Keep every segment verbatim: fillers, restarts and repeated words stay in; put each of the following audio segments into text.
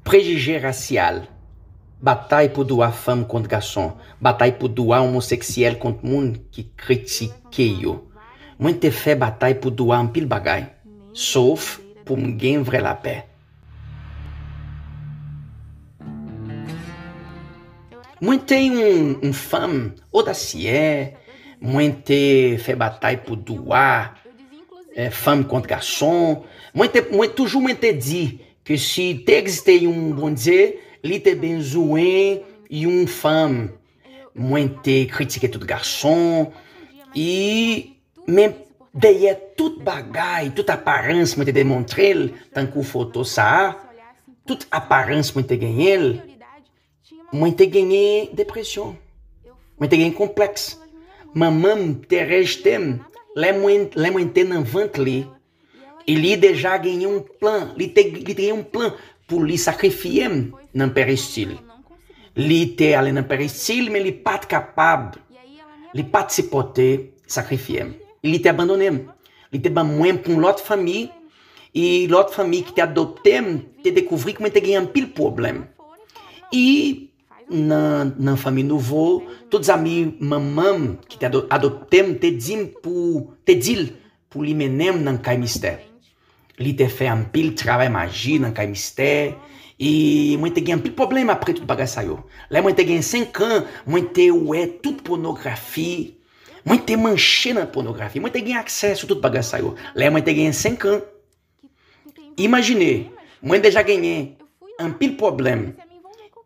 Prejije rasyal, batay pou dwa fanm kont gason, batay pou dwa omoseksyèl kont moun ki kritike yo. Mwen te fè batay pou dwa anpil bagay, sof pou m gen vrè lapè. Mwen te yon, yon fanm odasyè, mwen te fè batay pou dwa, eh, fanm kont gason. Mwen te, mwen toujou mwen te di ke si te egziste yon Bondye, li te bezwen yon fanm. Mwen te kritike tout gason, e, men dèyè tout bagay, tout aparans mwen te demontre l, tankou foto sa a, tout aparans mwen te genyen l, mwen te genyen depresyon. Mwen te genyen konplèks. Manman m te rejte m lè mwen, lè mwen te nan vant li. E li deja genyen yon plan, li te, li te gen yon plan pou li sakrifye m nan peristil. Li te ale nan peristil, men li pa t kapab, li pa t sipòte sakrifye m. Li te abandonnen m. Li te ban mwen pou yon lòt fanmi, e lòt fanmi ki te adopte m te dekouvri ke mwen te gen anpil pwoblèm. E nan, nan fanmi nouvo, tout zanmi manman m ki te ado-, adopte m te di m pou, te di l pou li mennen m nan kay mistè. Li te fè anpil travay maji nan kay mistè, e mwen te gen anpil pwoblèm apre tout bagay sa yo. Lè mwen te gen senk an, mwen te wè tout pònografi, mwen te mache nan pònografi, mwen te gen aksè sou tout bagay sa yo. Lè mwen te gen senk an, imajine, mwen deja genyen anpil pwoblèm,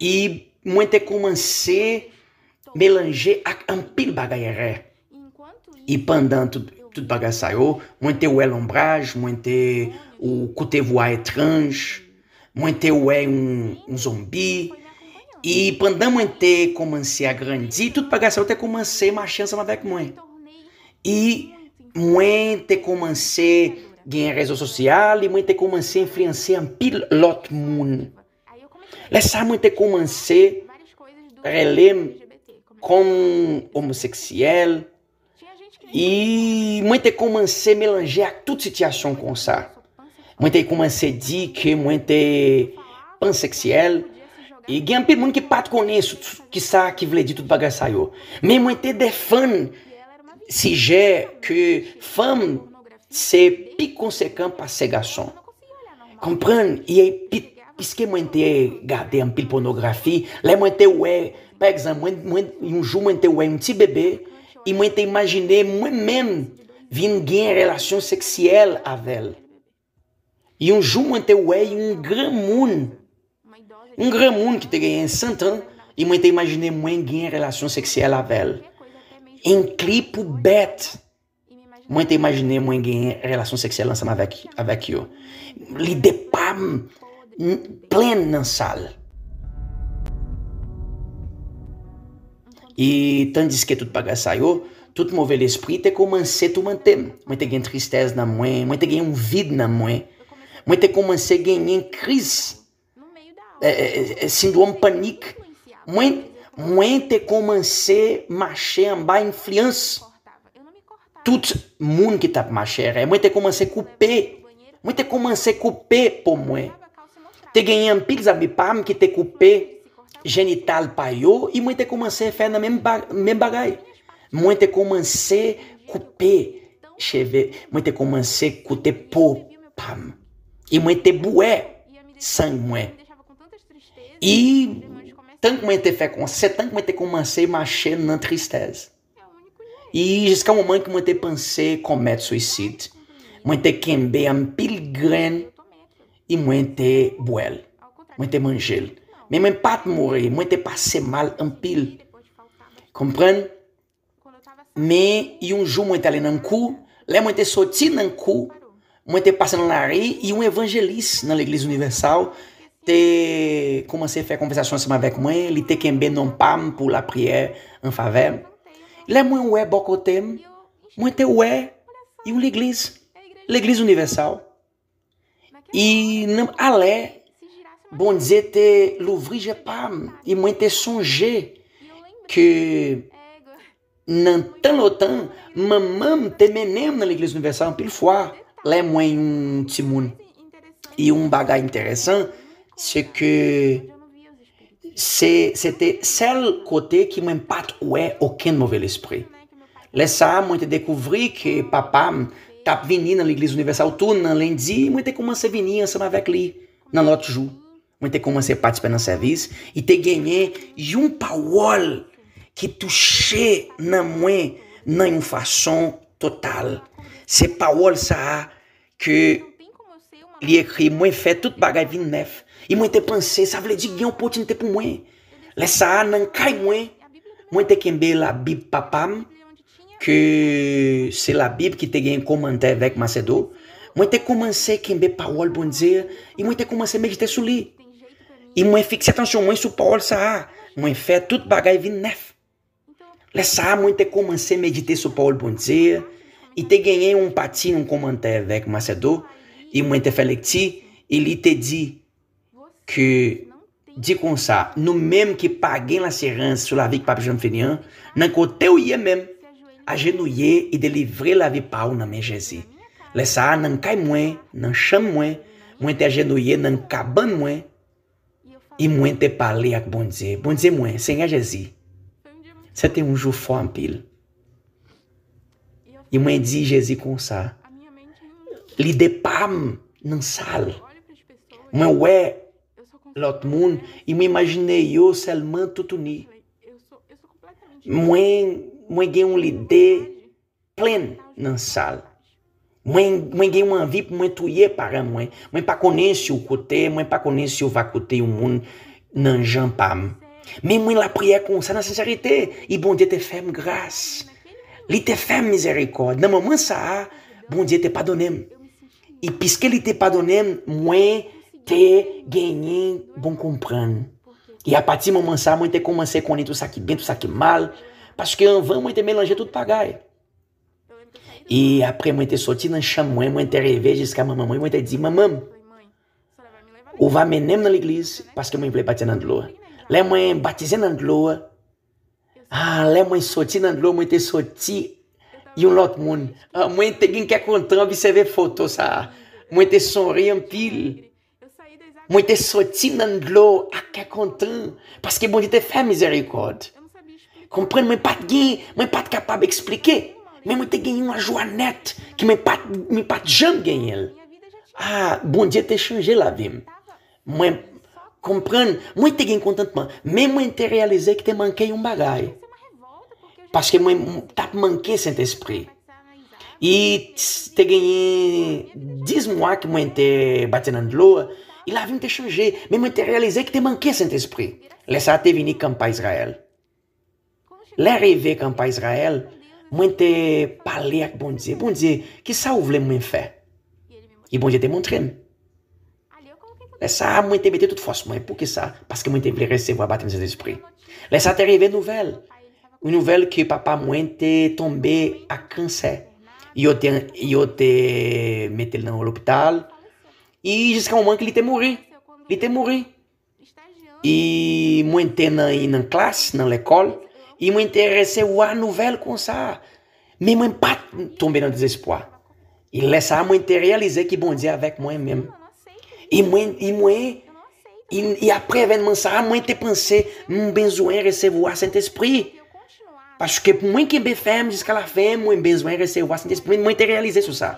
e mwen te kòmanse melanje ak anpil bagay rè. E pandan tout, tout bagay sa yo, mwen te wè lonbraj, mwen te ou koute vwa etranj, mwen te wè yon, yon zonbi. E pandan mwen te kòmanse a grandi, tout bagay sa yo te kòmanse mache ansanm avèk mwen. E mwen te kòmanse gen rezo sosyal, e mwen te kòmanse enfliyanse anpil lòt moun. Lè sa a, mwen te kòmanse rele m kòm omoseksyèl, e mwen te kòmanse melanje ak tout sitiyasyon konsa. Mwen te kòmanse di ke mwen te panseksyèl, e gen anpil moun ki pa t konnen sou, sou kisa ki vle di tout bagay sa yo. Men mwen te defann sijè ke fanm se pi konsekan pase gason. Konprann? E pi, piske mwen te gade anpil pònografi, lè mwen te wè, pa egzanp, mwen, mwen, yon jou mwen te wè yon ti bebe, e mwen te imajine mwen menm vin gen relasyon seksyèl avè l. Yon jou mwen te wè yon granmoun, yon granmoun ki te genyen san tan, e mwen te imajine mwen gen relasyon seksyèl avè l. Enkli pou bèt. Mwen te imajine mwen gen relasyon seksyèl ansanm avèk, avèk yo. Lide pa m, m plen nan sa l. E tandiske tout bagay sa yo, tout move lespri te kòmanse toumante m. Mwen te gen tristès nan mwen, mwen te gen yon vid nan mwen. Mwen te kòmanse genyen kriz, eh, eh, eh, sendwòm panik. Mwen, mwen te kòmanse mache anba enfliyans tout moun ki t ap mache rè. Mwen te kòmanse koupe. Mwen te kòmanse koupe po mwen. Te genyen anpil zanmi pa m ki te koupe jenital pa yo, e mwen te kòmanse fè nan menm ba-, menm bagay. Mwen te kòmanse koupe cheve, mwen te kòmanse koute po pa m. E mwen te bwè sang mwen. E tank mwen te fè konsa, tank mwen te kòmanse mache nan tristès. E jiska moman ke mwen te panse komèt swisid, mwen te kenbe anpil grenn e mwen te bwè l. Mwen te manje l. Men mwen pa t mouri, mwen te pase mal anpil. Konprann? Men yon jou mwen t ale nan kou, lè mwen te soti nan kou, mwen te pase nan lari, yon evanjelis nan legliz Inivèsal te kòmanse fè konvèsasyon ansanm avèk mwen, li te kenbe non pa m pou lapriyè an favè m. Lè mwen wè bò kote m, mwen te wè yon legliz, legliz Inivèsal. E nan alè, Bondye te louvri je pa m, e mwen te sonje ke nan tan lontan, manman m te mennen m nan legliz Inivèsal anpil fwa, lè mwen yon timoun. E yon bagay enteresan, se ke se, se te sèl kote ki mwen pa t wè okenn move lespri. Lè sa a, mwen te dekouvri ke papa m t ap vini nan Legliz Inivèsal tou nan lendi, mwen te kòmanse vini ansanm avèk li nan lòt jou. Mwen te kòmanse patisipe nan sèvis, e te genyen yon pawòl ki touche nan mwen nan yon fason total. Se pawòl sa a ke li ekri, mwen fè tout bagay vin nèf. E mwen te panse, sa vle di gen opòtinite pou mwen. Lè sa a, nan kay mwen, mwen te kenbe Labib papa m, ke se Labib ki te gen kòmantè avèk Macedo. Mwen te kòmanse kenbe pawòl Bondye, e mwen te kòmanse medite sou li. E mwen fikse atansyon mwen sou pawòl sa a. Mwen fè tout bagay vin nèf. Lè sa a, mwen te kòmanse medite sou pawòl Bondye. E te genyen yon pati, yon kòmantè avèk Macedo. E mwen te fè lekti, e li te di ke, di konsa, nou menm ki pa gen lasirans sou lavi ki p ap janm fini an, nan kote w ye menm, ajenouye e delivre lavi pa w nan men Jezi. Lè sa a, nan kay mwen, nan chanm mwen, mwen te ajenouye nan kabann mwen, e mwen te pale ak Bondye. Bondye mwen, Senyè Jezi, se te yon jou fò anpil. E mwen di Jezi konsa, lide pa m nan sal. Mwen wè lòt moun, e mwen imajine yo sèlman toutouni. Mwen, mwen gen yon lide plenn nan sal. Mwen, mwen gen yon anvi pou mwen touye paran mwen. Mwen pa konnen si w koute, mwen pa konnen si w va koute yon moun nan jan pa m. Men mwen lapriyè konsa nan sensèrite, e Bondye te fè m gras. Li te fè m mizèrikòd. Nan moman sa a, Bondye te padone m. E piske li te padone m, mwen te genyen bon konprann. E apati moman sa a, mwen te kòmanse konnen tout sa ki byen, tout sa ki mal. Paske anvan, mwen te melanje tout bagay. E apre, mwen te soti nan chanm mwen, mwen te reve jiska manman mwen, mwen te di, "Manman m, ou va mennen m nan legliz, paske mwen vle batize nan dlo a." Lè mwen batize nan dlo a, ah, lè mwen soti nan dlo, mwen te soti yon lòt moun. Ah, mwen te gen kè kontan obsève foto sa a. Mwen te sonri anpil. Mwen te soti nan dlo ak kè kontan, paske Bondye te fè mizèrikòd. Konprann, mwen pa t gen, mwen pa t kapab eksplike, men mwen te gen yon lajwa nèt ke mwen pa t, mwen pa t janm genyen l. Ah, Bondye te chanje lavi m. Mwen konprann, mwen te gen kontantman, men mwen te reyalize ke te manke yon bagay. Paske mwen t ap manke Sentespri. E te genyen dis mwa ke mwen te batize nan dlo, e lavi m te chanje, men mwen te reyalize ke te manke Sentespri. Lè sa a te vini kanpay Izrayèl. Lè rive kanpay Izrayèl, mwen te pale ak Bondye, "Bondye, kisa w vle mwen fè?" E Bondye te montre m. Lè sa a, mwen te mete tout fòs mwen. Poukisa? Paske mwen te vle resevwa batèm Sentespri. Lè sa a te rive nouvèl. Yon nouvèl ke papa mwen te tonbe ak kansè. Yo te, yo te mete l nan lopital. E jiska moman ke li te mouri. Li te mouri. E mwen te nan, nan klas, nan lekòl. E mwen te resevwa nouvèl konsa. Men mwen pa t tonbe nan dezespwa. E lè sa a, mwen te reyalize ke Bondye avèk mwen menm. E mwen, e mwen, e, e apre evènman sa a, mwen te panse m bezwen resevwa Sentespri. Paske pou mwen kenbe fèm jiska lafen, mwen bezwen resevwa Sentespri. Mwen te reyalize sou sa.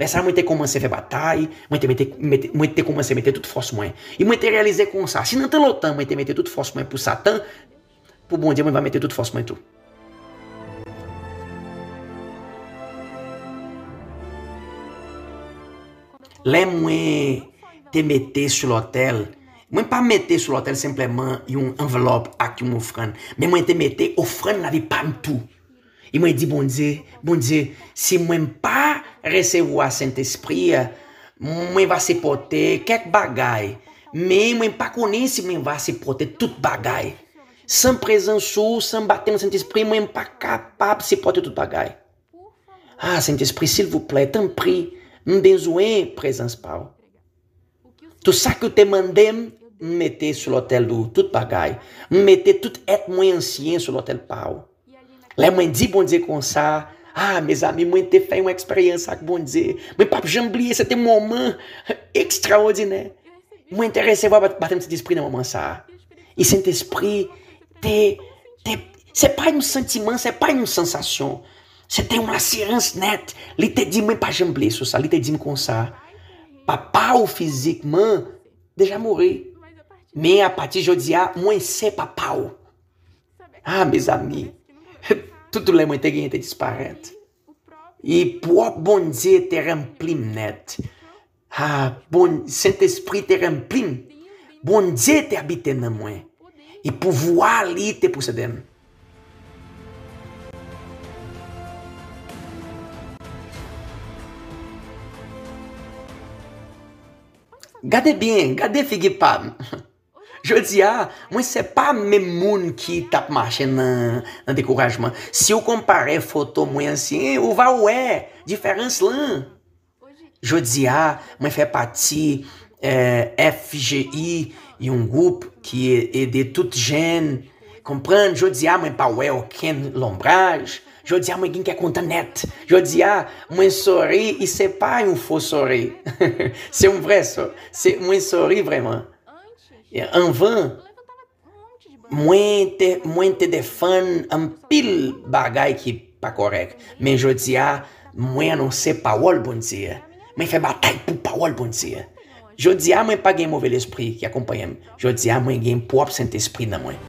Lè sa a, mwen te kòmanse fè batay, mwen te mete, mete, mwen te kòmanse mete tout fòs mwen. E mwen te reyalize konsa, si nan tan lontan mwen te mete tout fòs mwen pou Satan, pou Bondye, mwen va mete tout fòs mwen tou. Lè mwen te mete sou lotèl, mwen pa mete sou lotèl senpleman yon anvlòp ak yon ofrann, men mwen te mete ofrann lavi pa m tou. E mwen di Bondye, Bondye, si mwen pa resevwa Sentespri a, mwen va sipòte kèk bagay, men mwen pa konnen si mwen va sipòte tout bagay. San prezans ou, san batèm Sentespri, mwen pa kapab sipòte tout bagay. Ah, Sentespri, silvouplè, tanpri, m bezwen prezans pa w. Tout sa ke w te mande m, m mete sou lotèl ou tout bagay. M mete tout èt mwen ansyen sou lotèl pa w. Lè mwen di Bondye konsa, ah, mezanmi, mwen te fè yon eksperyans ak Bondye. Mwen p ap janm bliye, se te moman ekstraòdinè. Mwen te resevwa bat- batèm Sentespri nan moman sa a. E Sentespri te, te, se pa yon santiman, se pa yon sansasyon. Se te yon asirans nèt. Li te di mwen pa janm bliye sou sa. Li te di m konsa, papa w fizikman deja mouri. Men apati jodi a, mwen se papa w. Ah, mezanmi, tout doulè mwen te genyen te disparèt. E pwòp Bondye te ranpli m nèt. Ah, bon, Sentespri te ranpli m. Bondye te abite nan mwen. E pouvwa li te posede m. Gade byen, gade figi pa m. Jodi a, mwen se pa menm moun ki t ap mache nan, nan dekourajman. Si w konpare foto mwen ansyen, ou va wè diferans lan. Jodi a, mwen fè pati eh, F G I, yon gwoup ki e- ede tout jèn. Konprann, jodi a, mwen pa wè okenn lonbraj. Jodi a, mwen gen kè kontan nèt. Jodi a, mwen sori, e se pa yon fo sori. Se yon vrè sori. Se, mwen sori vrèman. E anvan, mwen te, mwen te defann anpil bagay ki pa kòrèk. Men jodi a, mwen anonse pawòl Bondye a. Mwen fè batay pou pawòl Bondye a. Jodi a, mwen pa gen move lespri ki akonpanye m. Jodi a, mwen gen pwòp Sentespri nan mwen.